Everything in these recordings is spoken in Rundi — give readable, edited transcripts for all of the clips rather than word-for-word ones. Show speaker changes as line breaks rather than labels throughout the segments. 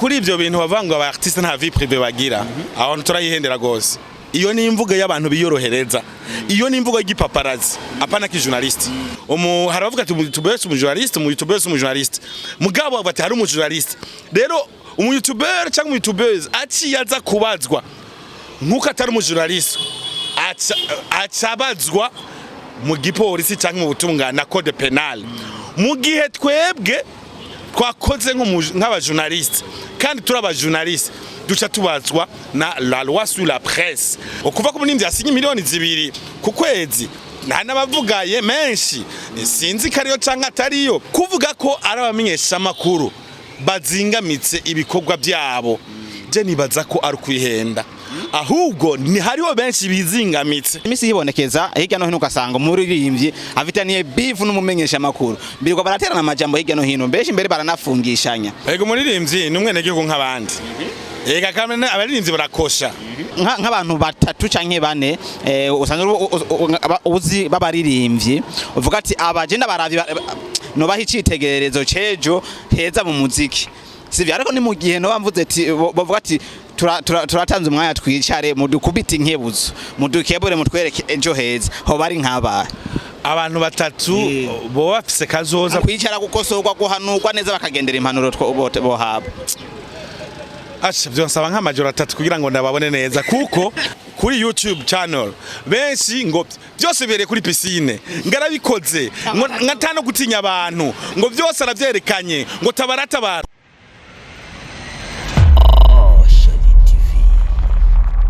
Kuri ibyo bintu bavuga ngo aba artiste nta vie privée bagira, aho turayihendera gose. Iyo ni imvugo y'abantu biyorohereza, iyo ni imvugo y'igipaparazzi, apana ki journaliste. Umu hari abavuga ati umu youtuber si umu journaliste, umu youtuber si umu journaliste, mugabo bavuga ati hari umu journaliste. Rero umu youtuber cyangwa umu youtubeuse aciye aza kubazwa nkuko atari umu journaliste, acabazwa mu gipolisi cyangwa mu butungane na code pénal, mu gihe twebwe twakoze nk'abajournaliste kandi turi abajournaliste, duca tubazwa na la loi sur la presse. Ukuva ko umuririmbyi yasinye miliyoni 2 ku kwezi, nta n'abavugaye menshi, sinzi ko ariyo canke atariyo. Kuvuga ko ari abamenyeshamakuru bazingamitse ibikorwa byabo, je nibaza ko ari ukwihenda, ahubwo ni hariho benshi bizingamitse.
Imisi yibonekeza hirya no hino, ugasanga umuririmbyi afitaniye beef n'umumenyesha makuru, birirwa baraterana amajambo hirya no hino, mbeshi mbere baranafungishanya.
Ego, umuririmbyi ni umwenegihugu nk'abandi. Ega kandi abaririmbyi barakosha.
Nk'abantu batatu canke bane usanzwe uzi b'abaririmbyi, uvuga ati aba je ndabaravye, nobaha icitegererezo cejo heza mu muziki, sivyo? Ariko ni mu gihe noba mvuze ati bavuga ati turatanze umwanya, twicare, mudukubite inkebuzo, mudukebure, mutwereke ejo heza, hoba ari nk'abahe?
Abantu batatu boba bafise kazoza?
Kwicara, gukosorwa, guhanurwa neza, bakagendera impanuro bohabwa.
Asha, byonsaba nk'amajoro 3 kugira ngo ndababone neza, kuko kuri YouTube channel benshi ngo byose bibereye kuri piscine, ngarabikoze ngo nkatano gutinya abantu, ngo byose aravyerekanye, ngo tabaratabara.
Ashali TV.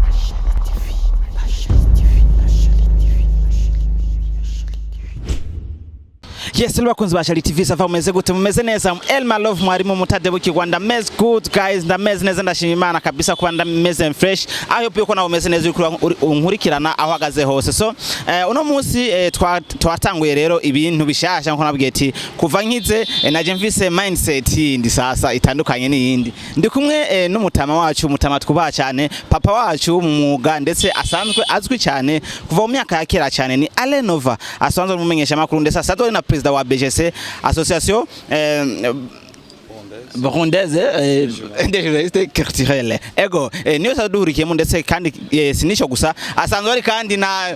Ashali TV. Ashali TV. Ashali TV. Ashali TV.
Yes, bakunzi ba Shali TV, ça va? Mumeze gute? Mumeze neza? Elma Love, mwarimu mutadebukirwa. Ndameze good guys, ndameze neza, ndashima Imana kabisa kuba ndameze fresh. I hope yuko nawe umeze neza, uriko unkurikirana aho uhagaze hose. So uno munsi twatanguye rero ibintu bishasha. Nko nabwiye ati kuva nkize naje mfise mindset yindi sasa itandukanye n'iyindi. Ndi kumwe n'umutama wacu, umutama twubaha cyane, papa wacu mu mwuga, ndetse asanzwe azwi cyane kuva mu myaka ya kera cyane. Ni Alenova, asanzwe ari umumenyesha makuru, ndetse asanzwe ari na president wa BGC, association burundaise des journalistes culturels. Ego, niyo sanzwe duhurikiyemo, ndetse kandi sinisho gusa, asanzwe ari kandi na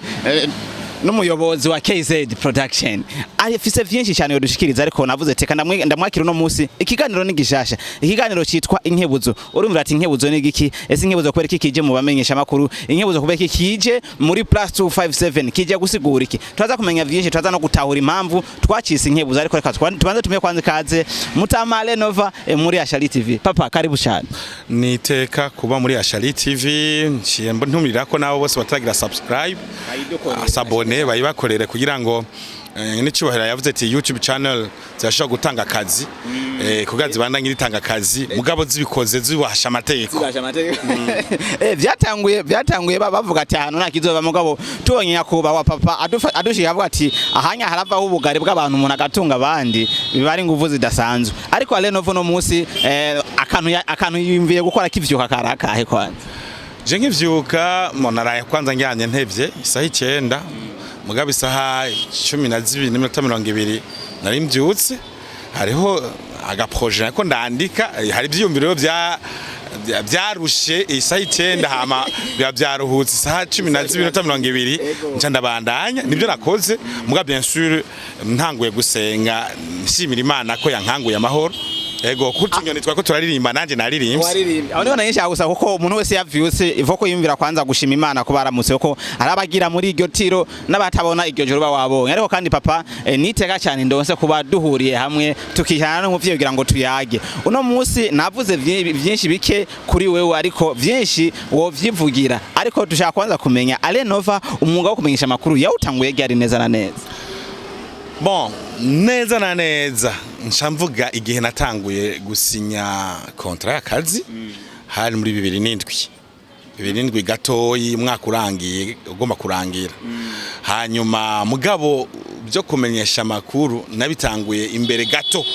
n'umuyobozi wa KZ Production. Afise vyinshi cyane yodushikiriza, ariko navuze teka ndamwakira uno munsi. Ikiganiro ni gishasha, ikiganiro citwa Inkebuzo. Urumvira ati inkebuzo ni giki? Ese inkebuzo kubera iki kije mu bamenyesha makuru? Inkebuzo kubera iki kije muri +257? Kije gusigura iki? Turaza kumenya vyinshi, turaza no gutahura impamvu twacise inkebuzo. Ariko reka tubanze tumenye kwanza ikaze Mutama Renova muri Ashali TV. Papa, karibu cyane.
Niteka kuba muri Ashali TV. Nciye ntumirira ko nabo bose bataragira subscribe, s'abonner, bayibakorere kugira ngo n'icyubahiro yavuze ati YouTube channel zirashobora gutanga akazi, kugira zibandanye ritanga akazi, mugabo zibikoze zubahasha amategeko.
Byatanguye bavuga ati ahantu nta kizoba, mugabo tubonye nyakubahwa papa adushika avuga ati ahanya haravaho ubugari bw'abantu, umuntu agatunga abandi, biba ari inguvu zidasanzwe. Ariko Lenovo no munsi akantu yiyumviye gukora kivyuka karakahe kwanza?
Je nkivyuka mo naraye kwanza njyanye ntevye isaha 9, mugabo isaha 12:20 nari mbyutse. Hariho agaprojet nako ndandika, hari ivyiyumviro byarushe isaha 9, hama biba byaruhutse isaha 12:20, nca ndabandanya nibyo nakoze. Mugabo bien sûr ntanguye gusenga, nshimira Imana ko yankanguye amahoro. Ego, kutunyoni twako turaririmba, nanje naririmbye.
Waririmbye aho niho nanyishaka gusa, kuko umuntu wese yavyutse ivo ko yumvira kwanza gushima Imana kuba aramutse, kuko arabagira muri iryo tiro n'abatabona iryo joro bawabonye. Ariko kandi papa, nitega cyane ndonse kuba duhuriye hamwe, tukijana n'umuvyeyi kugira ngo tuyage uno munsi. Navuze vyinshi bike kuri wewe, ariko vyinshi wovyivugira. Ariko dushaka kwanza kumenya, Alenova, umwuga wo kumenyesha amakuru yawutanguye ryari neza na neza?
Bon, neza na neza nca mvuga igihe natanguye gusinya contrat y'akazi, hari muri 2007, 2007 gatoyi, umwaka urangiye ugomba kurangira. Hanyuma mugabo byo kumenyesha amakuru nabitanguye imbere gato.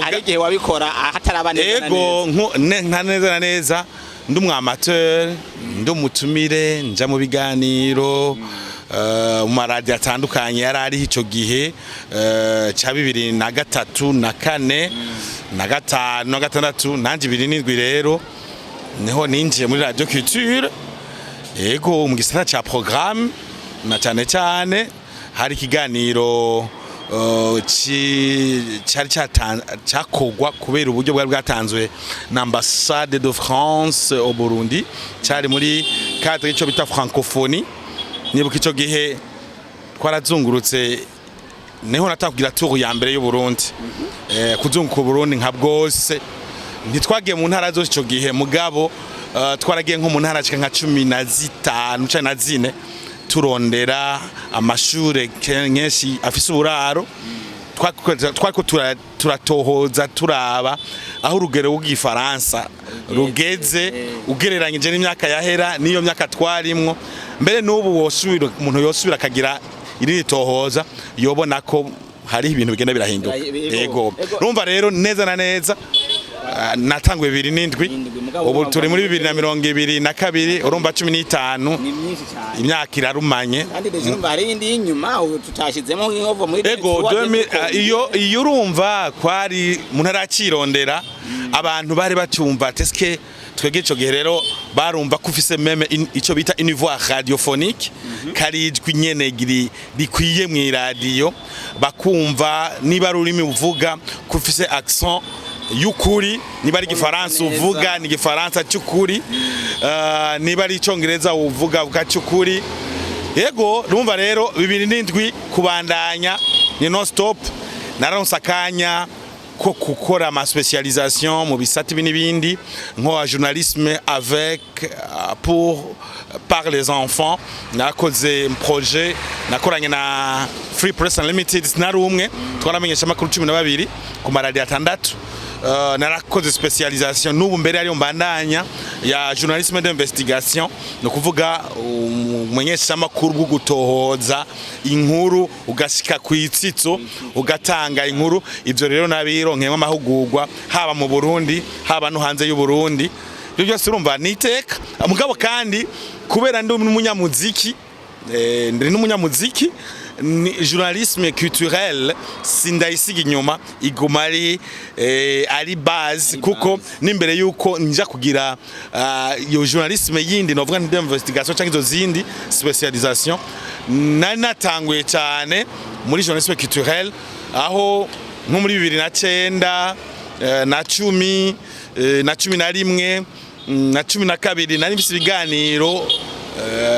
Hari igihe wabikora hataraba neza na
Ego.
neza.
Nka neza na neza ndi umu amateur, ndi umutumire, nja mu biganiro mu maradiyo atandukanye yari ariho ico gihe ca 2003 na kane. na gatanu na gatandatu, nanje 2007 rero niho ninjiye muri Radio Culture, yego, mu gisata ca programme, na cyane cyane hari ikiganiro cari cakogwa kubera uburyo bwari bwatanzwe na Ambassade de France au Burundi, cari muri cadre y'ico bita francophonie. Nibuka ico gihe twarazungurutse, niho natakugira tour ya mbere y'u Burundi, kuzunguka Burundi nka bwose. Ntitwagiye mu ntara zose ico gihe, mugabo twaragiye nko mu ntara nka 15 canke na zine, turondera amashure kenshi afise uburaro. Twariko turatohoza, turaba aho urugero rw'igifaransa rugeze ugereranyije n'imyaka yahera n'iyo myaka twarimwo. Mbere n'ubu wosubira, umuntu yosubira akagira irindi tohoza, yobona ko hariho ibintu bigenda birahinduka.
Yego.
Yego. Urumva rero neza na neza, natanguye 2007,
Indwi, mugabo
ubu turi muri 2022, urumva 15.
Ni myinshi cyane.
Imyaka irarumanye.
Kandi déjà urumva hari iyindi y'inyuma ubu tutashizemo, nk'inkovo muri
Ego, iyo urumva kwari mu ntara yakirondera, abantu bari bacyumva teske twebwe ico gihe rero barumva ko ufise même ico bita une voix radiophonique, kari ijwi nyene rikwiye mu iradiyo, bakumva niba ari ururimi uvuga ko ufise accent y'ukuri, niba ari igifaransa
neza.
uvuga ni igifaransa cy'ukuri, niba ari icongereza uvuga uvuga cy'ukuri. Yego, urumva rero 2007 kubandanya ni non stop. Naronse akanya ko gukora ama spécialisation mu bisata ibi n'ibindi, nko journalisme avec, pour, par les enfants. Nakoze projet nakoranye na Free Press Unlimited, sinari umwe, twaramenyesha amakuru 12 ku maradiyo atandatu. Narakoze spécialisation, n'ubu mbere ariyo mbandanya, ya journalisme d'investigation, ni ukuvuga umumenyeshamakuru bwo gutohoza inkuru, ugashika ku itsitso, ugatanga inkuru. Ivyo rero nabironkeyemo amahugurwa haba mu Burundi, haba no hanze y'u Burundi. Ibyo byose urumva ni iteka. Mugabo kandi kubera ndi umunyamuziki, ndi n'umunyamuziki, ni journalisme culturel sindayisiga inyuma, iguma ari base, kuko n'imbere yuko nja kugira iyo journalisme yindi novuga nti d'investigation cyangwa izo zindi spécialisation, nari natanguye cyane muri journalisme culturel, aho nko muri 2009, na 10, na 11, na 12 nari mfise ibiganiro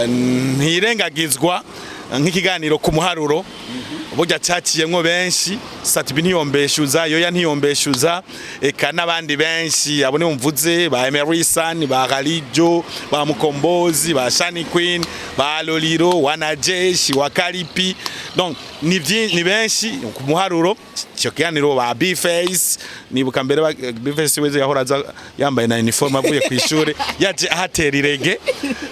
ntirengagizwa, nk'ikiganiro ku muharuro. Burya caciyemwo benshi, Sat-B ntiyombeshuza, Yoya ntiyombeshuza, eka n'abandi benshi abo nibo mvuze, ba Emery San, ba Ralijo, ba Mukombozi, ba Shani Queen, ba Loliro, Wanajeshi wa Karipi, donc ni benshi ku muharuro. Icyo kiganiro, ba B-Face, nibuka mbere B-Face weze yahora aza yambaye na uniforme avuye ku ishuri, yaje ahatera irege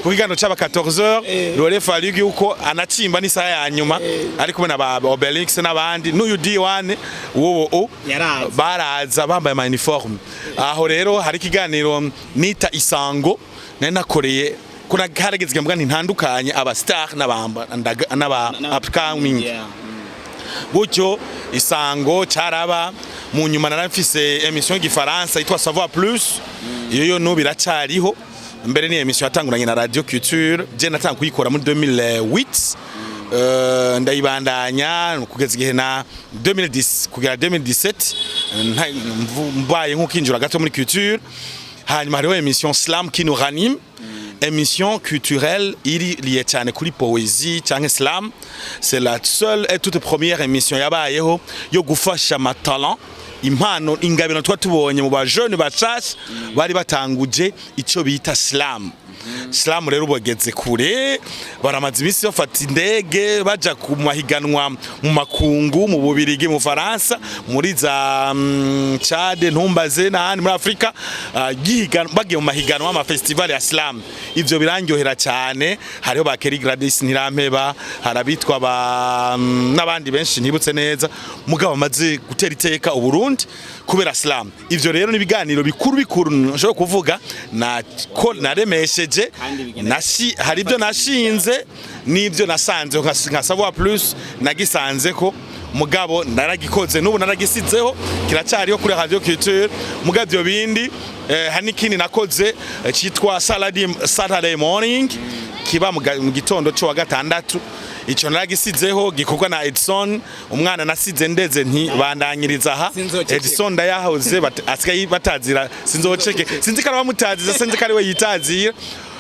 ku kiganiro c'aba 14h. Rore fallu yuko anacimba n'isaha ya nyuma, ari kumwe na ba Obelix n'abandi n'uyu D1 uwo
Yaraza.
Baraza bambaye ama uniforme. Aho rero hari ikiganiro nita Isango nari nakoreye kuna harageze mbwa ntantandukanye aba star n'aba upcoming. Gutyo Isango caraba. Mu nyuma naramfise émission y'igifaransa yitwa Savoir Plus. Iyo yo n'ubu iracariho. Mbere ni émission yatanguranye na Radio Culture, je natanga kuyikora muri 2008, ndayibandanya kugeza igihe na 2010 kugera 2017, mbaye nk'ukinjura gato muri culture. Hanyuma hariho émission Slam qui nous ranime, émission culturelle iri liée cyane kuri poésie cyangwa slam. C'est la seule et toute première émission yabayeho yo gufasha ama talent, impano, ingabiro tuba tubonye mu ba jeune bashasha bari batanguje ico bita slam. Slam rero ubageze kure, baramaze iminsi bafata indege baja ku mahiganwa mu makungu, mu Bubirigi, mu Faransa, muri za Chad, ntumbaze n'ahandi muri Afrika, bagiye mu mahiganwa, ama festival ya slam. Ivyo birandyohera cyane. Hariho ba Kelly Gladys Ntirampeba, harabitwa ba n'abandi benshi ntibutse neza, mugabo bamaze gutera iteka Uburundi kubera slam. Ivyo rero nibiganiro bikuru bikuru nshobora kuvuga na ko naremesheje.
Kandi bigenda
hari ibyo nashinze n'ibyo nasanze nka Savoir Plus nagisanze ko Mugabo naragikoze, n'ubu naragisizeho, kiracyariho kuri Radio Culture. Mugabo ibyo bindi, hari n'ikindi nakoze citwa Saturday Morning, kiba mu gitondo cyo wa gatandatu. Ico naragisizeho, gikorwa na Edson, umwana nasize ndeze nti bandanyiriza aha.
Sinzoceceka.
Edson ndayahoze asigaye batazira Sinzoceke. Sinzi ko ari abamutaziza, sinzi ko ari we yitazira.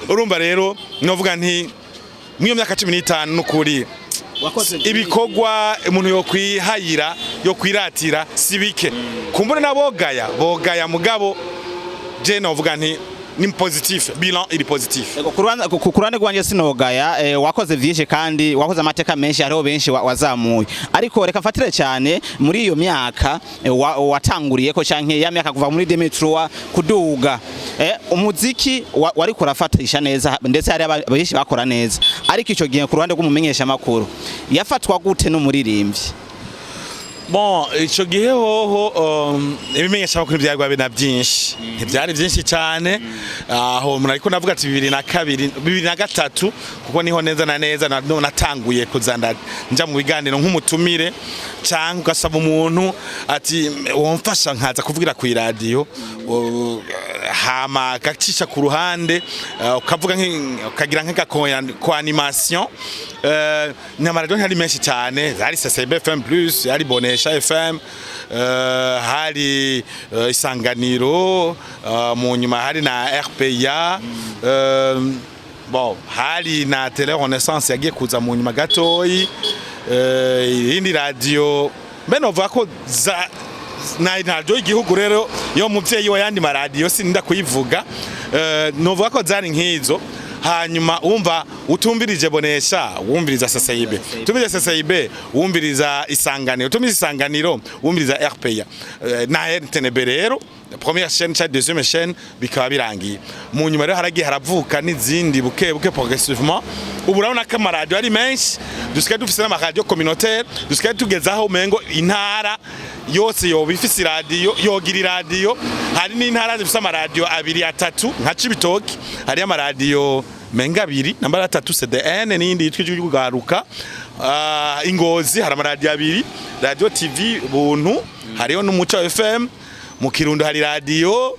Urumva rero novuga nti mw'iyo myaka 15 n'ukuri
Wakoze
ibikorwa umuntu yokwihayira, yokwiratira si bike. Kumbure nabogaya bogaya, mugabo je novuga nti ni positif, bilan iri positif.
Ego, ku ruhande rwanjye sinogaya, wakoze vyinshi kandi wakoze amateka menshi, hariho benshi wazamuye. Ariko reka mfatire cyane muri iyo myaka watanguriye ko canke ya myaka kuva muri 2003 kuduga, umuziki wariko urafatisha neza, ndetse hari benshi bakora neza. Ariko ico gihe ku ruhande rw'umumenyesha makuru yafatwa gute n'umuririmbyi?
Bon, ico gihe hoho ibimenyesha makuru byari na byinshi, ntibyari byinshi cyane. Aho umuntu ariko navuga ati 2002, 2003, kuko niho neza na neza natanguye kuza nja mu biganiro nk'umutumire, cyangwa ugasaba umuntu ati womfasha nkaza kuvugira ku iradiyo, hama agacisha ku ruhande, ukavuga ukagira nk'aka ko animation. N'amaradiyo ntiyari menshi cyane. Hari CCB FM plus, hari Bonesha FM, hari Isanganiro, mu nyuma hari na RPA, bon, hari na Télé Renaissance yagiye kuza mu nyuma gatoyi, iyindi radio mbe novuga ko za na radio y'igihugu rero yo muvyeyi wa yandi maradiyo sinda kuyivuga. Novuga ko zari nk'izo. Hanyuma wumva utumvirije Bonesha, wumviriza CCIB, utumvirije CCIB, wumviriza Isanganiro, utumviriza Isanganiro, wumviriza RPA, na RTNB rero première chaîne cyangwa deuxième chaîne, bikaba birangiye. Mu nyuma rero haragiye haravuka n'izindi buke buke, progressivement. Ubu urabona ko amaradiyo ari menshi, dusigaye dufise n'amaradiyo communautaire, dusigaye tugezaho umengo intara yose yoba ifise iradiyo, yogira iradiyo. Hari n'intara zifise amaradiyo abiri, atatu, nka Cibitoki hariyo amaradiyo menga abiri namba atatu, CDN n'iyindi yitwa Ijwi ry'Ugaruka. Ingozi hari amaradiyo abiri, Radio TV Buntu, hariyo n'Umuco FM. Mu Kirundo hari radiyo,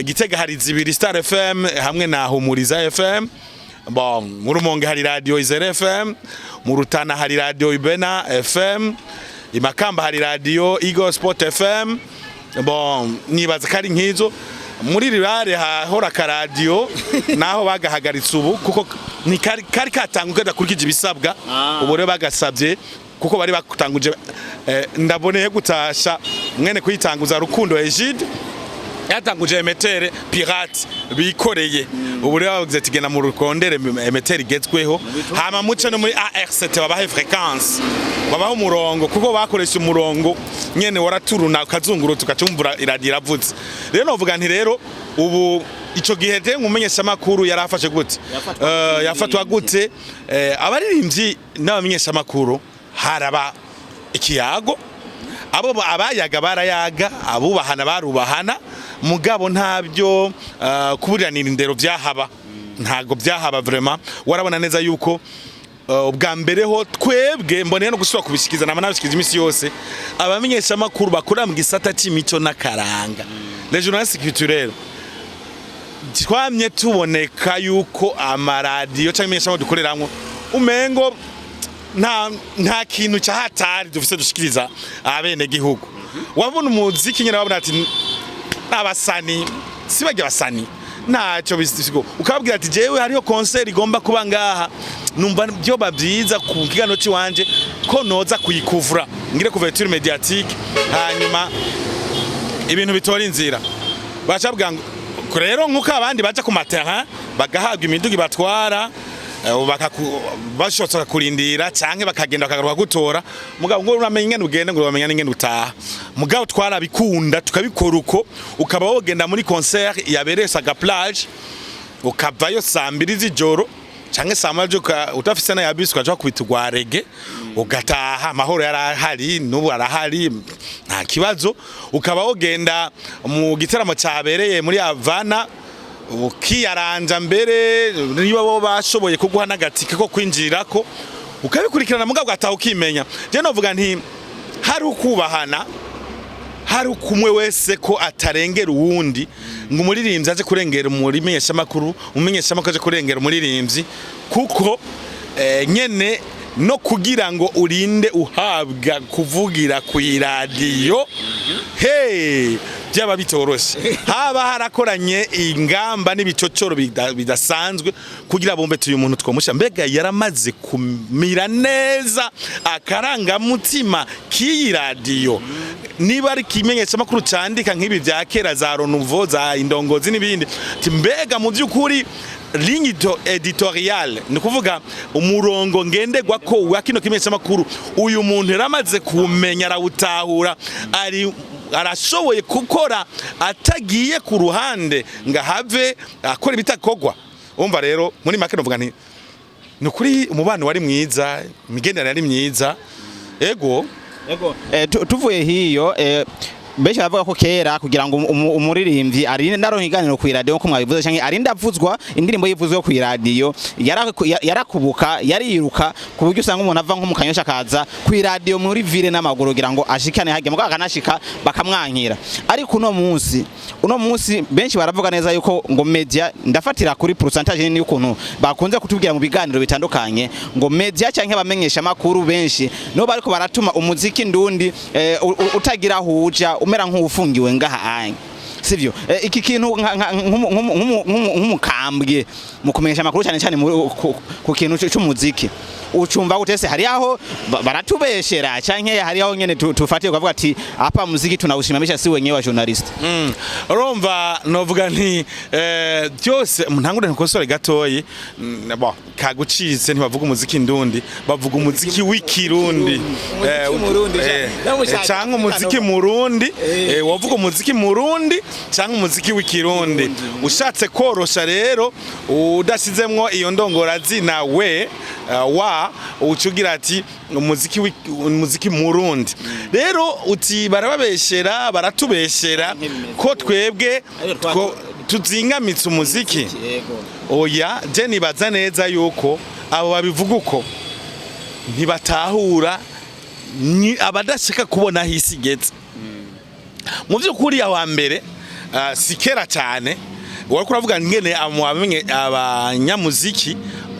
Gitega hari zibiri, Star FM hamwe na Humuriza FM. Bon, mu Rumonge hari radio Izere FM, mu Rutana hari radio Ibena FM, Imakamba hari radio Eagle Sport FM. Bon, nibaza ko ari nk'izo. Muri rirare hahora akaradiyo, naho bagahagaritse ubu kuko ni kari katanguye kadakurikije ibisabwa. Ubu rero bagasabye kuko bari bakutanguje, ndaboneye gutasha mwene kuyitanguza, Rukundo Egide, yatanguje émetteur pirate bikoreye. Ubu rero bavuze ati genda mu rukondere émetteur igezweho, hama muce no muri ARCT babahe fréquence, babahe umurongo, kuko bakoresha umurongo nyene waraturuna ukazunguruka ukacumbura iradiyo iravutse. Rero novuga nti rero ubu ico gihe je nkumenyesha makuru yarafashe gute?
Yafatwa
Yafatwa gute? Abaririmbyi n'abamenyesha makuru haraba ikiyago, abo abayaga barayaga, abubahana barubahana, mugabo ntabyo kuburiranira indero byahaba, ntago byahaba vraiment. Warabona neza yuko ubwa mbere ho twebwe mboneye no gusubira kubishikiza nama nabishikiza imisi yose, abamenyesha makuru bakora mu gisata c'imico n'akaranga, les journalistes culturels, twamye tuboneka yuko amaradiyo cyangwa imenyesha dukoreramwo umengo nta kintu cyahatari dufise dushikiriza abene gihugu. Wabona umuziki nyine wabona ati abasani si bajya abasani ntacyo bisigo, ukababwira ati jewe hariho concert igomba kuba ngaha, numva byoba byiza ku kiganiro ciwanje ko noza kuyikuvura, ngire couverture médiatique, hanyuma ibintu bitora inzira. Bacabwira ngo rero nkuko abandi baja ku ma terrain bagahabwa imiduga ibatwara, bashotse bakakurindira canke bakagenda bakagaruka gutora, mugabo ngo uramenye ingene ugenda, ngo uramenya n'ingene utaha. Mugabo twarabikunda tukabikora uko, ukaba wogenda muri concert yabereye Saga Plage, ukavayo saa 2 z'ijoro canke saa 1 udafise na bisi, ukaja kubita urwa reggae ugataha. Amahoro yarahari, n'ubu arahari, nta kibazo. Ukaba wogenda mu gitaramo cabereye muri Havana ukiyaranja, mbere niba bo bashoboye kuguha n'agatike ko kwinjirirako ukabikurikirana, mugabo ugataha ukimenya. Je novuga nti Hari ukubahana, hari kumwe wese ko atarengera uwundi, ngo umuririmbyi aje kurengera umumenyeshamakuru, umumenyeshamakuru aje kurengera umuririmbyi, kuko nyene no kugira ngo urinde uhabwa kuvugira ku iradiyo, hey, byaba bitoroshe, haba harakoranye ingamba n'ibicocoro bidasanzwe kugira bumve tuyu muntu twomusha, mbega yaramaze kumira neza akarangamutima k'iyi radiyo. Niba ari ikimenyeshamakuru candika nk'ibi vya kera, za Renouveau, za Indongozi n'ibindi, ati mbega mu by'ukuri ligne éditoriale, ni kuvuga umurongo ngenderwa ko wa kino kimenyeshamakuru, uyu muntu yaramaze kumenya, arawutahura, ari arashoboye gukora atagiye ku ruhande ngo ahave akora ibitakogwa. Umva rero, muri make novuga nti ni ukuri umubano wari mwiza, imigenderanire yari myiza, ego.
Ego. Tuvuye hiyo, benshi baravuga ko kera kugira ngo umuririmbyi arinde ndaronka iganiro ku iradiyo, nko mwabivuze, canke arinde avuzwa, indirimbo yivuzwe ku iradiyo, yarakubuka, yariruka, ku buryo usanga umuntu ava nko mu Kanyosha akaza ku iradiyo muri ville n'amaguru kugira ngo ashikane hajya, mugabo akanashika bakamwankira. Ariko uno munsi benshi baravuga neza yuko ngo media, ndafatira kuri pourcentage nini y'ukuntu bakunze kutubwira mu biganiro bitandukanye, ngo media canke abamenyesha makuru benshi no bariko baratuma umuziki ndundi utagira huja, umera nk'uwufungiwe ngaha anye, sivyo? Iki kintu nk'umukambwe mu kumenyesha amakuru, cyane cyane ku kintu c'umuziki, ucumva gute se? Hari aho baratubeshera, canke hari aho nyene tufatiye ukavuga ati hapa muziki tunausimamisha si wenyewe wa journalist?
Urumva, novuga nti byose ntangure ntukosore gatoyi. Bon, kagucitse, ntibavuga umuziki ndundi, bavuga umuziki w'ikirundi.
Murundi,
Canke umuziki murundi. Wavuga umuziki murundi canke umuziki w'ikirundi, ushatse korosha rero udashizemwo iyo ndongorazina we wa ucugira ati umuziki murundi. Rero uti barababeshera, baratubeshera ko twebwe ko tuzingamitse umuziki. Oya, je nibaza neza yuko abo babivuga uko ntibatahura, ni abadashaka kubona aho isi igeze. Mu by'ukuri, aho mbere si kera cyane wari kuravuga ngene abanyamuziki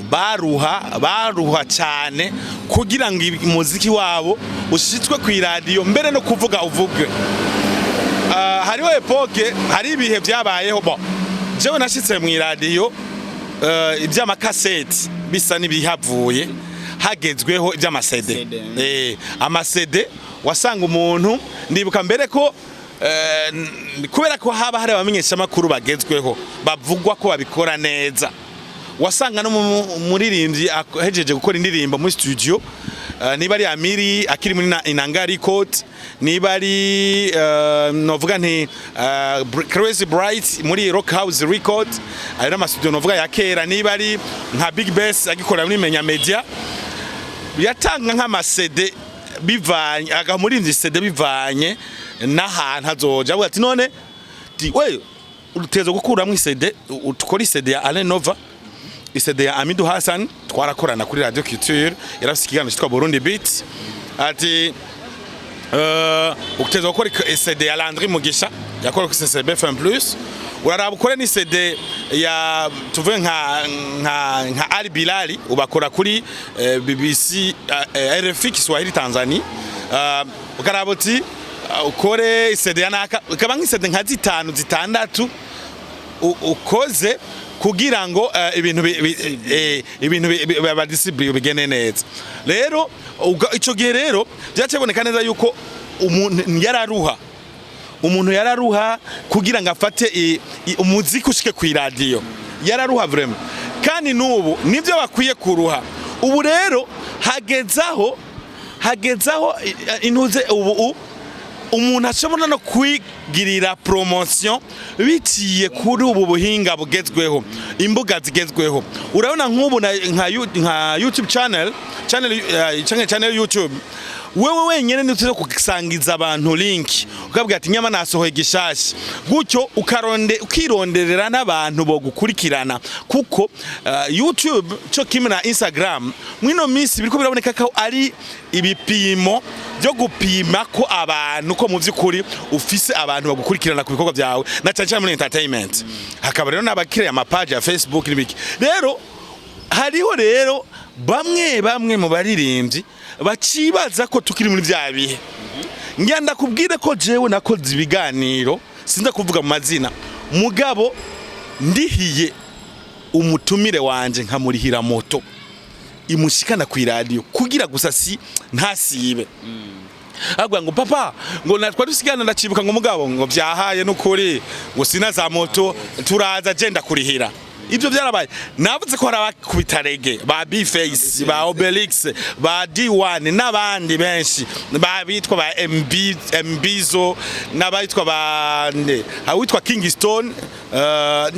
baruha, baruha cyane kugira ngo umuziki wabo ushitswe ku iradiyo, mbere no kuvuga uvuge. Hariho époque, hari ibihe byabayeho. Bon, jewe nashitse mu iradiyo iby'amakaseti bisa n'ibihavuye, hagezweho iby'ama CD.
CD.
Ama CD wasanga umuntu, ndibuka mbere ko kubera ko haba hari abamenyeshamakuru bagezweho bavugwa ko babikora neza, wasanga no muririmbyi ahejeje gukora indirimbo muri studio, niba ari Amiri akiri muri Inanga Record, niba ari novuga nti Crazy Bright muri Rock House Record, ayo n'ama studio novuga ya kera, niba ari nka Big Bass agikorera muri Menya Media, yatanga nk'ama CD bivanye, agamuririmbyi CD bivanye n'ahantu azoja, avuga ati none ti we uteza gukuramwo i CD, ukora i CD ya Alain Nova, i CD ya Amidou Hassan. Twarakorana kuri Radio Culture, yarafise ikiganiro cyitwa Burundi Beat, ati uteza gukora i CD ya Landry Mugisha yakora kuri CCB FM Plus, uraraba ukore ni CD ya tuvuge nka Ali Bilali ubakora kuri BBC, RFI Kiswahili Tanzania, ukaraba uti ukore CD ya naka, ukaba nk'i CD nka zitanu, zitandatu ukoze kugira ngo ibintu badisipline bigene neza. Rero ico gihe rero byacaboneka neza yuko umuntu yararuha, umuntu yararuha kugira ngo afate umuziki ushike ku iradiyo, yararuha vraiment. Kandi n'ubu nibyo bakwiye kuruha. Ubu rero hagezaho intuze ubu umuntu ashobora no kwigirira promotion biciye kuri ubu buhinga bugezweho, imbuga zigezweho. Urabona nk'ubu nka YouTube channel, canke channel YouTube. Wewe wenyene ni tuzo kusangiza abantu link, ukabwira ati nyama nasohoye gishasha gutyo, ukaronde ukironderera n'abantu bo gukurikirana, kuko YouTube cyo kimwe na Instagram mwino minsi biriko biraboneka ko ari ibipimo byo gupima ko abantu, ko mu by'ukuri ufise abantu bagukurikirana ku bikorwa byawe, na cyane cyane muri entertainment. Hakaba rero n'abakiriya amapages ya Facebook n'ibiki. Rero hariho rero bamwe bamwe mu baririmbyi bacibaza ko tukiri muri bya bihe. Ngira ndakubwire ko jewe nakoze ibiganiro, sinza kuvuga mu mazina, mugabo ndihiye umutumire wanje nkamurihira moto imushikana ku iradiyo kugira gusa si ntasibe. Avuga ngo papa, ngo natwa dusigana, ndacibuka, ngo mugabo ngo byahaye n'ukuri, ngo sina za moto, turaza je ndakurihira. Ibyo byarabaye. Navuze ko hari abakubita reggae, ba B-Face, ba Obelix, ba D1 n'abandi benshi, ba bitwa ba MB, Mbizo, n'abayitwa ba nde, awitwa King Stone,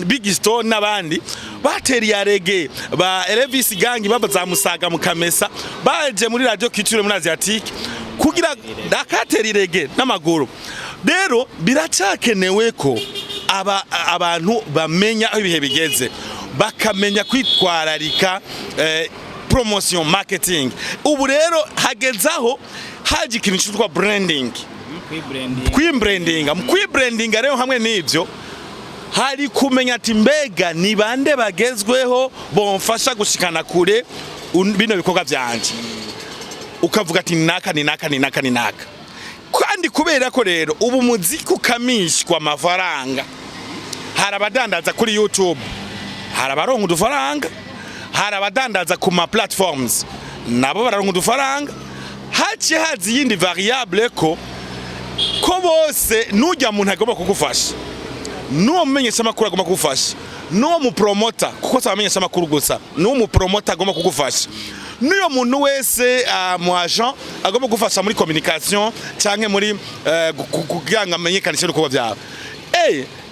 Big Stone n'abandi bateriye reggae, ba Elvis Gang baba za Musaga mu Kamesa, baje muri Radio Culture muri Asiatique kugira dakatera irege n'amaguru. Rero biracyakenewe ko aba abantu bamenya aho ibihe bigeze, bakamenya kwitwararika promotion, marketing. Ubu rero hagezaho haje ikintu cyitwa branding, kwibrandinga. Mu kwibrandinga rero, hamwe n'ibyo, hari kumenya ati mbega ni bande bagezweho bomfasha gushikana kure bino bikorwa byanje? Ukavuga ati naka ni naka ni naka ni naka. Kandi kubera ko rero ubu muziki ukamishwa amafaranga, hari abadandaza kuri YouTube, hari abaronka udufaranga, hari abadandaza ku ma platforms, nabo bararonka udufaranga. Haciye haza iyindi variable ko bose, nujya muntu agomba kugufasha, n'uwo mumenyeshamakuru agomba kugufasha, n'uwo mupromota, kuko si abamenyeshamakuru gusa, n'uwo mupromota agomba kugufasha, n'uyo muntu wese mu agent agomba kugufasha muri communication canke muri kugira ngo amenyekanishe ibikorwa byawe.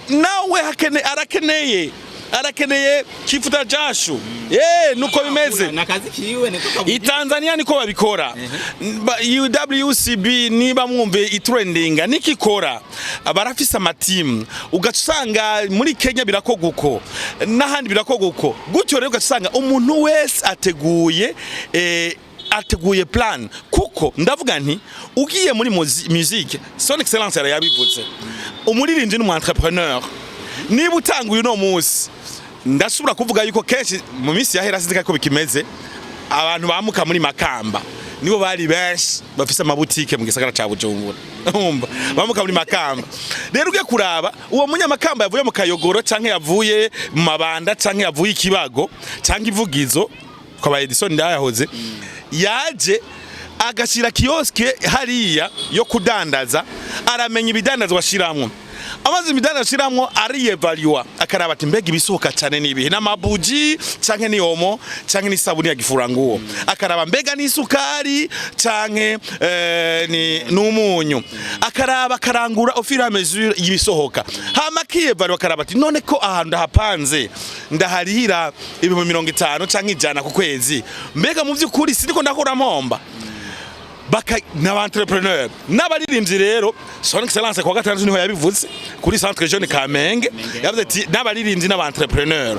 Nawe arakeneye kifuta jashu. Nuko bimeze.
Nakazi kiwe niko.
I Tanzania niko babikora. UWCB, niba mwumve itrendinga nikikora, barafise amatimu. Ugaca usanga muri Kenya birakorwa uko, n'ahandi birakorwa uko gutyo. Rero ugaca usanga umuntu wese ateguye plan, kuko ndavuga nti ugiye muri musique, Son Excellence yarabivuze, umuririmbyi n'umu entrepreneur. Niba utanguye uno munsi, ndashobora kuvuga yuko kenshi mu minsi yahera, sinzi ko bikimeze, abantu bamuka muri Makamba nibo bari benshi bafise amabutike mu gisagara ca Bujumbura. Urumva, bamuka muri Makamba. Rero ugiye kuraba uwo munyamakamba yavuye mu Kayogoro, canke yavuye mu Mabanda, canke yavuye Ikibago, canke Ivugizo kwa Edison ndayahoze, yaje agashira kiosque hariya yo kudandaza, aramenya ibidandazwa ashiramwo. Amaze imidandazwa ashiramwo, ariyevalua, akaraba ati mbega ibisohoka cyane nibihe? N'amabuji, canke ni Omo, canke ni sabuni ya gifuranguo? Akaraba mbega ni isukari, canke ni n'umunyu? Akaraba, akarangura au fur et à mesure y'ibisohoka. Hama akiyevalua, akaraba ati none ko ahantu ndahapanze ndaharihira 50,000 canke 100 ku kwezi, mbega mu by'ukuri siniko ndakura mpomba? Baka n'aba entrepreneur n'abaririmbyi. Rero Son Excellence kwa gatandatu niho yabivuze kuri Centre Jeune Kamenge, yavuze ati n'abaririmbyi n'aba entrepreneur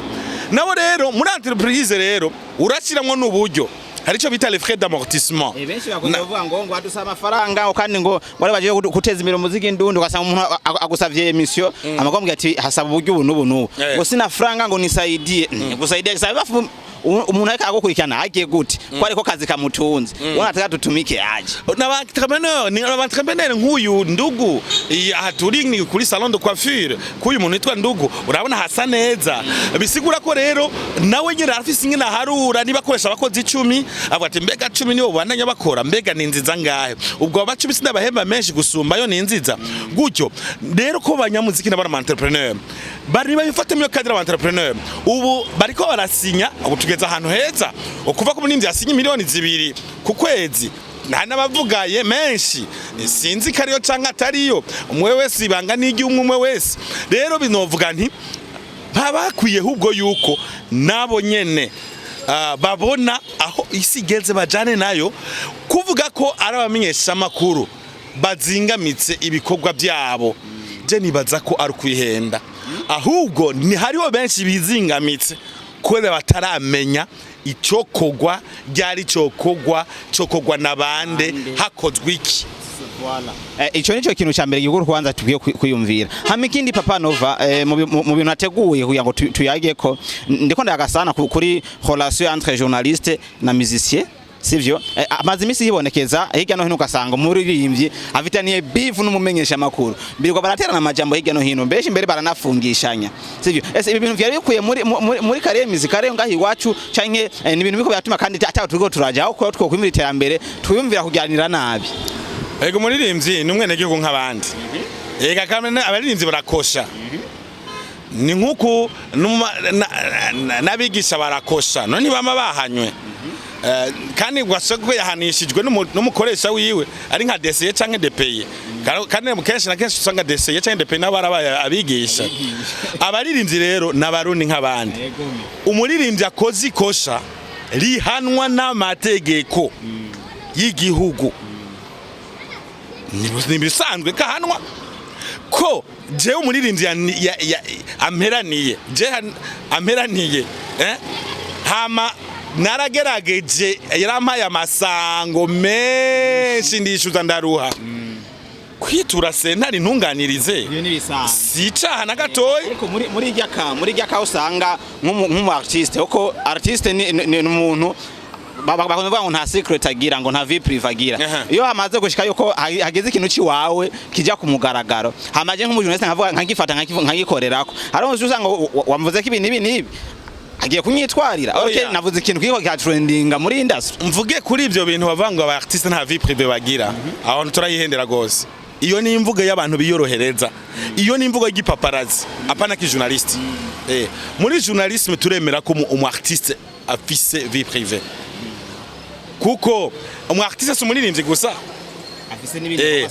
nabo. Rero muri entreprise rero urashiramwo n'uburyo, hari icyo bita les frais d'amortissement.
Benshi bakunda kuvuga ngo adusaba amafaranga, ngo kandi ngo ari baje guteza imbere umuziki ndundi. Ugasanga umuntu agusavye émission, amagombwa ati hasaba uburyo ubu n'ubu n'ubu, ngo sina franga, ngo nisaidie. Gusaidia sasa bafu umuntu ariko agukurikirana agiye gute ko ariko kazi kamutunze? Ubona tutumike aje.
N'aba entrepreneur, ni aba entrepreneur nk'uyu Ndugu. Aha turi ni kuri salon de coiffure k'uyu muntu witwa Ndugu. Urabona hasa neza. Bisigura ko rero nawe nyine arafise ingene aharura. Niba akoresha abakozi 10, avuga ati mbega 10 nibo bandanya bakora, mbega ni nziza ngahe? Ubwo aba 10 sindabahemba menshi gusumba yo ni nziza gutyo. Rero ko banyamuziki n'abari ama entrepreneur bari babifata muri cadre aba entrepreneur, ubu bariko barasinya. Ubu tugeze ahantu heza, ukuva ko munindi yasinye miliyoni 2 ku kwezi, nta n'abavugaye menshi, sinzi ko ariyo canke atariyo. Umwe wese ibanga n'iry'umwe umwe wese. Rero binovuga nti bakwiye ahubwo yuko nabo nyene babona aho isi igeze, bajane nayo. Kuvuga Kuvuga ko ari abamenyeshamakuru bazingamitse ibikorwa byabo, je nibaza ko ari ukwihenda. Ahubwo ni hariho benshi bizingamitse kubera bataramenya icokogwa ryari, cokogwa, cokogwa na bande, hakozwe iki.
Ico nico kintu ca mbere gikuru kwanza tukwiye kwiyumvira. Hama ikindi, Papa Nova, mu bintu nateguye kugira ngo tuyageko, ndiko ndayagasana kuri relation entre journaliste na musicien, sivyo? Amaze imisi yibonekeza hirya no hino, ugasanga umuririmbyi afitaniye beef n'umumenyesha makuru, birirwa baraterana amajambo hirya no hino, mbeshi mbere baranafungishanya, sivyo? Ese ibi bintu vyari bikuye muri carrière musicale ngaho iwacu, canke ni ibintu biko biratuma kandi ata turiko turaja aho ko twokwimira iterambere, twiyumvira kuganira nabi?
Ego, umuririmbyi ni umwenegihugu nk'abandi. Ega kandi abaririmbyi barakosha, ni nk'uku n'abigisha barakosha, none ntibama bahanywe? Kandi ugasanga ko yahanishijwe n'umukoresha wiwe ari nka DCE canke DPE. Kandi kenshi na kenshi usanga DCE canke DPE nabo barabaye abigisha. Abaririmbyi rero n'abarundi nk'abandi. Umuririmbyi akoze ikosha rihanwa n'amategeko y'igihugu, ni ibisanzwe kahanwa. Ko jewe umuririmbyi amperaniye, je amperaniye, hama naragerageje, yarampaye amasango menshi, ndishyuza, ndaruha, kwitura sentare ntunganirize
Ibyo ni bisanzwe.
si icaha na gatoya.
Ariko muri irya ka usanga nk'umu artiste, kuko artiste ni umuntu bakunda kuvuga ngo nta secret agira, ngo nta vie privée agira. Iyo hamaze gushika yuko hageze ikintu ciwawe kija ku mugaragaro, hamaje nk'umujournaliste nkavuga, nkagifata, nkagikorerako, hariho usanga wamvuze ko ibi n'ibi n'ibi, agiye kunyitwarira. Okay,
Oya.
navuze ikintu kiriko kira trendinga muri industry.
Mvuge kuri ibyo bintu bavuga ngo aba artiste nta vie privée bagira, aho turayihendera gose. Iyo ni imvugo y'abantu biyorohereza, iyo ni imvugo y'igipaparazzi, apana ki journaliste. Muri journalisme turemera ko umu artiste afise vie privée, kuko umu artiste si umuririmbyi gusa.
Afise n'ibindi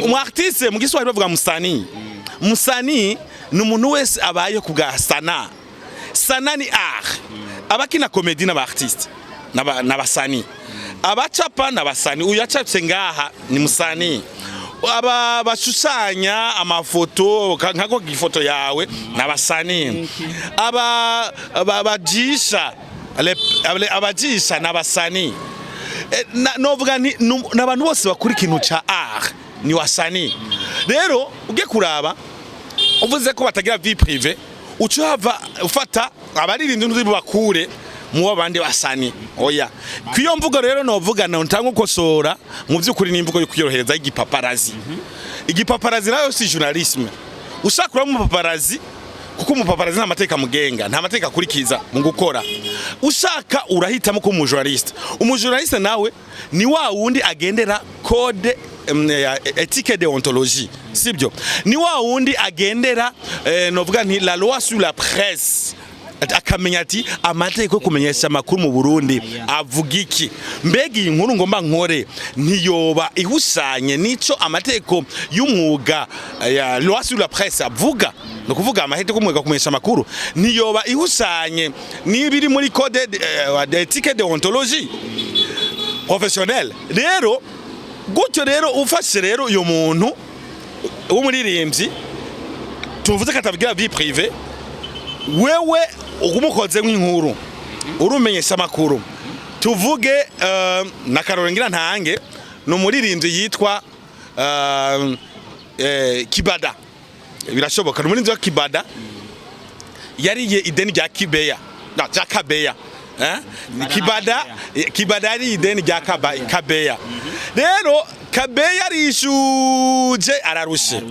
Umu artiste mu Giswahili bavuga musanii. Musanii ni umuntu wese abaye ku bwa sana. Sana ni art. Abakina comédie n'aba artiste, n'abasanii, abacapa n'abasanii. Uyu yacapye ngaha ni musanii. Aba bashushanya amafoto nkako ifoto yawe n'abasanii. Aba bajisha, abajisha n'abasanii. Novuga nti n'abantu bose bakora ikintu ca art ni wasanii. Rero ugiye kuraba, uvuze ko batagira vie privée, uca uhava ufata abaririmbyi ntuzibakure mu babandi basani. Oya, kwiyo mvugo rero novuga na ntanga ukosora, mu by'ukuri ni imvugo yo kwiyorohereza y'igipaparazi. Igipaparazi nayo si journalisme. Ushaka kuraba umupaparazi, kuko umupaparazi nta mateka mugenga, nta mateka akurikiza mu gukora. Ushaka urahitamo kuba umujournaliste. Umujournaliste nawe ni wa wundi agendera code ya éthique, déontologie, sibyo? Ni wa wundi agendera, novuga nti la loi sur la presse, akamenya ati amategeko yo kumenyesha amakuru mu Burundi avuga iki? Mbega iyi nkuru ngomba nkore ntiyoba ihushanye n'ico amategeko y'umwuga ya loi sur la presse avuga? Ni ukuvuga amategeko y'umwuga kumenyesha amakuru ntiyoba ihushanye n'ibiri muri code d'éthique, déontologie professionnelle? Rero gutyo rero, ufashe rero uyu muntu w'umuririmbyi tuvuze ko atagira vie privée, wewe umukoze nk'inkuru, urumenyesha amakuru, tuvuge na Karori, ngira ntange, ni umuririmbyi yitwa Kibada, birashoboka ni umuririmbyi wa Kibada, yariye ideni rya Kibeya, no, rya Kabeya, eh? Kibada, Kibada yariye ideni rya Kabeya. Rero Kabeya yarishuje, ararushe,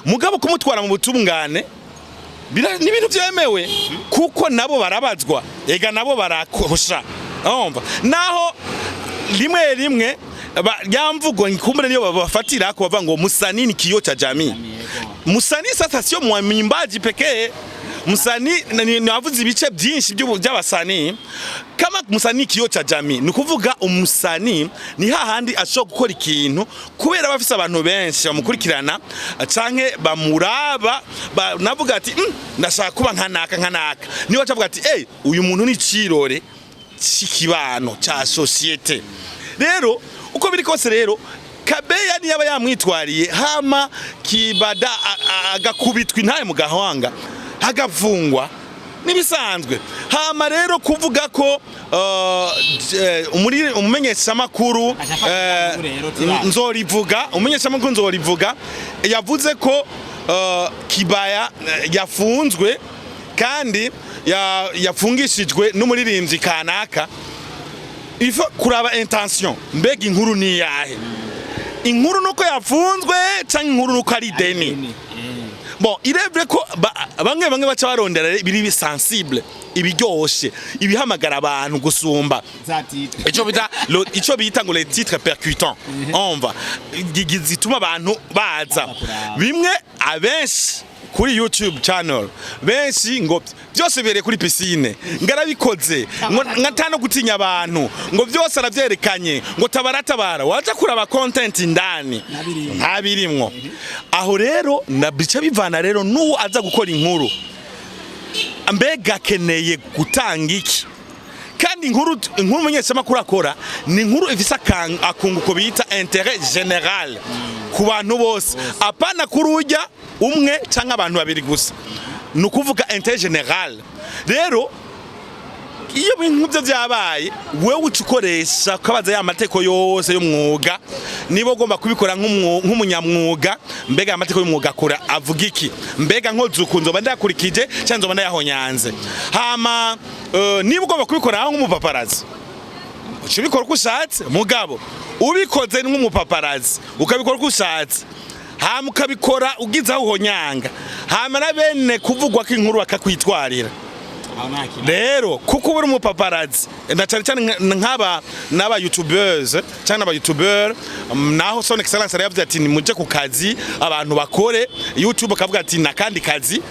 mugabo kumutwara mu butungane ni ibintu byemewe, kuko nabo barabazwa, ega nabo barakosha. Urumva naho rimwe rimwe ya mvugo kumbure niyo babafatira ko bavuga ngo musanii ni kioo cha jamii. Musanii sasa sio mwimbaji pekee. Msanii navuze ibice byinshi by'abasanii. Kama musanii kioo cha jamii, ni ukuvuga umusanii ni hahandi ashobora gukora ikintu kubera bafise abantu benshi bamukurikirana canke bamuraba, navuga ati ndashaka kuba nka naka, nka naka, niwe acavuga ati hey, uyu muntu ni cirore c'ikibano ca société. Rero Uko biri kose rero, Kabeya niyaba yamwitwariye, hama Kibada agakubitwa intaye mu gahanga, agafungwa, nibisanzwe. Hama rero kuvuga ko umumenyeshamakuru nzorivuga, umumenyeshamakuru nzorivuga yavuze ko Kibaya yafunzwe kandi yafungishijwe n'umuririmbyi kanaka, il faut kuraba intention. Mbega inkuru ni iyahe? Inkuru nuko yafunzwe canke inkuru nuko ari deni? Bon, il est vrai ko bamwe bamwe baca barondera biri sensible, ibiryoshe, ibihamagara abantu gusumba ico bita ngo les titres percutants, umva, zituma abantu baza. Bimwe abenshi kuri YouTube channel, benshi ngo byose bereye kuri piscine, ngarabikoze ngo nkatano gutinya abantu, ngo byose aravyerekanye, ngo tabara tabara. Waja kuraba content indani, ntabirimwo. Aho rero nabica bivana rero n'uwo aza gukora inkuru, mbega akeneye gutanga iki? Kandi inkuru umumenyeshamakuru akora ni inkuru ifise akunguko bita intérêt général ku bantu bose, apana kuri urya umwe canke abantu babiri gusa. Ni ukuvuga intérêt général. Rero iyo ibintu byo byabaye, wewe uca ukoresha ukabaza ya mateko yose y'umwuga, niba ugomba kubikora nk'umunyamwuga. Mbega aya mateko y'umwuga akora avuga iki? Mbega nkoze uku nzoba ndayakurikije cyangwa nzoba ndayahonyanze? Hama niba ugomba kubikora nk'umupaparazi, uca ubikora uko ushatse. Mugabo ubikoze nk'umupaparazi, ukabikora uko ushatse, hama ukabikora ugize aho uhonyanga, hama na bene kuvugwa ko inkuru bakakwitwarira rero, kuko uba uri umupaparazi, na cyane cyane nk'aba n'aba youtubeurs cyangwa n'aba youtuber, naho Son Excellence yari yavuze ati nimuje ku kazi, abantu bakore YouTube, akavuga ati nakandi kazi,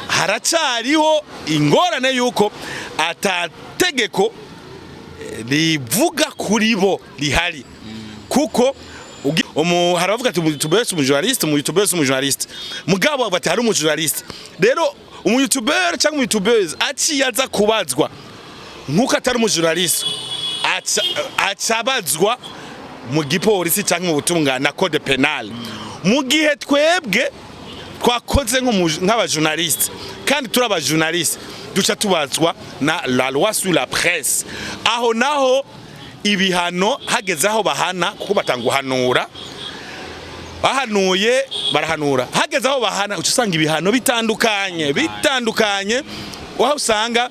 haracariho ingorane yuko atategeko rivuga kuri bo rihari, kuko hari abavuga ati umu-youtuber si umujournaliste, umu-youtuber si umujournaliste, mugabo bavuga ati hari umujournaliste. Rero umu-youtuber cyangwa umu-youtubeuse aciye aza kubazwa nk'uko atari umujournaliste, acabazwa mu gipolisi cyangwa mu butungane na code pénal, mu gihe twebwe twakoze nk'abajournaliste kandi turi abajournaliste, duca tubazwa na la loi sur la presse. Aho naho ibihano, hageze aho bahana, kuko batanga guhanura, bahanuye barahanura, hageze aho bahana uca usanga ibihano bitandukanye bitandukanye, aho usanga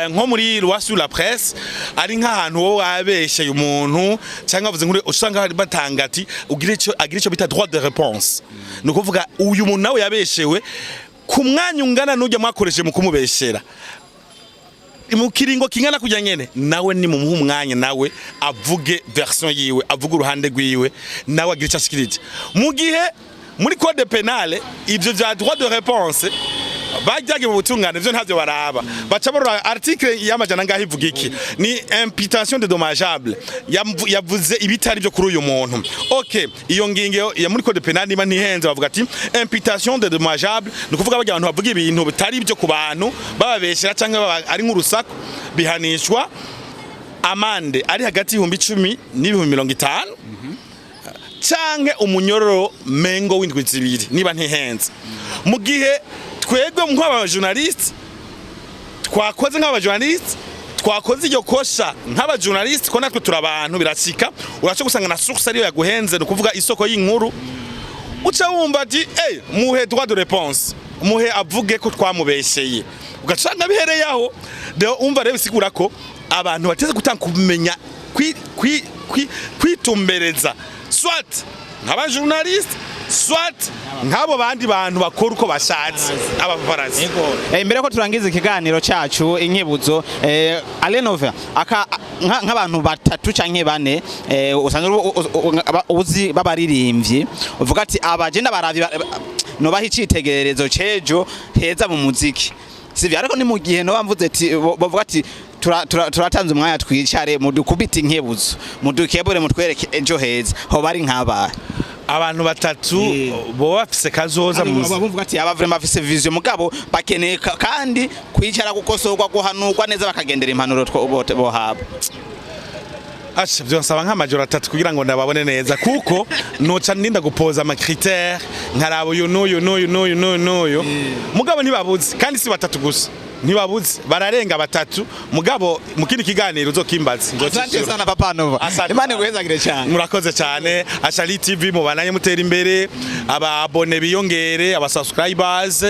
nko muri loi sur la presse ari nk'ahantu wowe wabesheye umuntu cyangwa wavuze nkuri, usanga batanga ati ugira icyo, agira icyo bita droit de réponse. Ni ukuvuga uyu muntu nawe yabeshewe ku mwanya ungana n'ujya mwakoresheje mu kumubeshera, mu kiringo kingana kujya nyene, nawe ni mumuha umwanya nawe avuge version yiwe, avuge uruhande rwiwe, nawe agira icyo ashikirije. Mu gihe muri code pénal ivyo vya droit de réponse bajyaga mu butungane ivyo ntavyo baraba, baca barora article y'amajana ngaho ivuga iki, ni imputation de dommageable, yavuze ibitari byo kuri uyu muntu. Okay, iyo ngingo ya muri code pénal, niba ntihenze, bavuga ati imputation de dommageable, ni ukuvuga bajya abantu bavuga ibintu bitari byo ku bantu bababeshera cyangwa ari nk'urusaku, bihanishwa amande ari hagati y'10,000 n'ibihumbi 50 canke umunyororo mengo w'indwi 2, niba ntihenze. Mu gihe twebwe nk'abajournaliste twakoze nk'abajournaliste, twakoze iryo kosha nk'abajournaliste, ko natwe turi abantu, birashika uraca gusanga na source ariyo yaguhenze, ni ukuvuga isoko y'inkuru, uca wumva ati hey, muhe droit de réponse, muhe avuge ko twamubesheye, ugasanga bihereye aho. Rero umva rero bisigura ko abantu bateze gutanga kumenya kwitumbereza, soit nk'abajournaliste, soit nk'abo bandi bantu bakora uko bashatse, abapaparazzi.
Mbere ko turangiza ikiganiro cyacu inkebuzo, Alenova aka nk'abantu batatu canke bane usanzwe uzi b'abaririmbyi, uvuga ati abagenda baravye nobaha icitegererezo cejo heza mu muziki, sivyo? Ariko ni mu gihe noba mvuze ati bavuga ati turatanze umwanya, twicare, mudukubite inkebuzo, mudukebure, mutwereke ejo heza, hoba ari nk'abahe?
Abantu batatu boba bafise kazoza mu muziki?
Bavuga ati aba vraiment bafise vision, mugabo bakeneye kandi kwicara, gukosorwa, guhanurwa neza, bakagendera impanuro bohabwa.
Asha, byonsaba nk'amajoro 3 kugira ngo ndababone neza, kuko noca ndinda gupoza ama critères, nkaraba uyu n'uyu n'uyu n'uyu n'uyu n'uyu. Mugabo ntibabuze, kandi si batatu gusa, ntibabuze, bararenga batatu. Mugabo mu kindi kiganiro uzokimbaza.
Asante
Nzocishura.
sana, Papa Nova.
Asante.
Imana iguhezagire cyane.
Murakoze cyane. Ashali TV, mubanaye mutera imbere, aba abonnés biyongere, aba subscribers,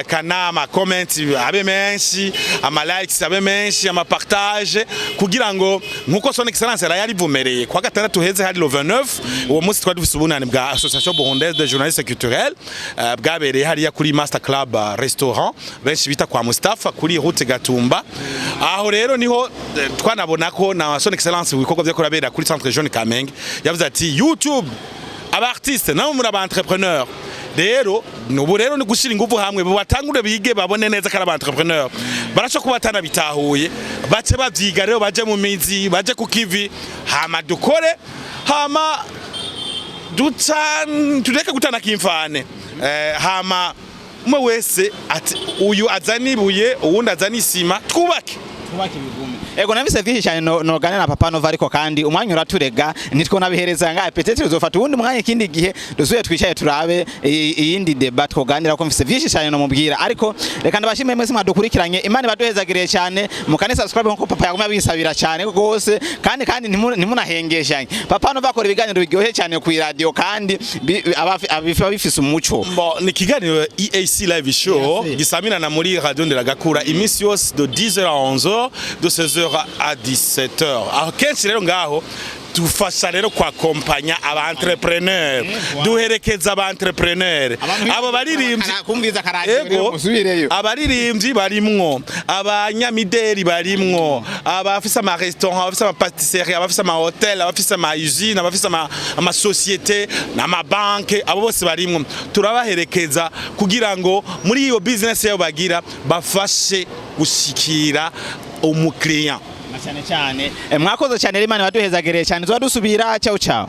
kanama comment abe menshi, ama likes abe menshi, ama partage, kugira ngo nkuko Son Excellence yari yarivumereye kwa gatandatu heze, hari le 29, uwo munsi twari dufise ubunani bwa Association Burundaise de Journalistes Culturels, bwabereye hariya kuri Master Club Restaurant, benshi bita kwa Mustafa, kuri route Gatumba. Aho rero niho twanabona ko na Son Excellence ibikorwa byo kurabera kuri Centre Jeune Kamenge, yavuze ati: "YouTube, aba artiste nabo muri aba entrepreneur." Rero nubu rero ni gushira ingufu hamwe, batangure bige, babone neza ko ari aba entrepreneur. Barashobora kuba batanabitahuye, bace bavyiga rero, baje mu mizi, baje ku kivi, hama dukore, hama duca tureke gutana kimfane, hama umwe wese ati uyu azana ibuye, uwundi azana isima, twubake.
Ego, nafise vyinshi cyane nogana na Papa Nova, ariko kandi umwanya uraturega, nitwo nabihereza ngaha. Peut-être uzofata uwundi mwanya ikindi gihe, dusuye twicaye turabe iyindi débat twoganira, ko mfise vyinshi cyane no mubwira. Ariko reka ndabashimire mwese mwadukurikiranye. Imana ibaduhezagiriye cyane. Mukane subscribe nkuko papa yagumye abisabira cyane rwose, kandi ntimunahengeshanye. Papa Nova akora ibiganiro biryoshye cyane ku radio, kandi biba bifise umuco.
Bon, ni ikiganiro EAC Live Show
EAC.
gisamirana muri Radio Nderagakura iminsi yose de 10h à 11h, de 16h à 17h. Aho kenshi rero ngaho dufasha rero kwakompanya aba entrepreneur, duherekeza aba entrepreneur, abo baririmbyi.
Kumviza akaradiyo rero.
Ego,
Musubireyo.
abaririmbyi barimwo, abanyamideli barimwo, abafise ama restaurant, abafise ama pâtisserie, abafise ama hôtel, abafise ama usine, abafise ama société n'amabanke, abo bose barimwo. Turabaherekeza kugira ngo muri iyo business yabo bagira bafashe gushikira umukiriya.
Na cyane cyane. Mwakoze cyane rero, Imana ibaduhezagereye cyane. Tuba dusubira. Ciao ciao.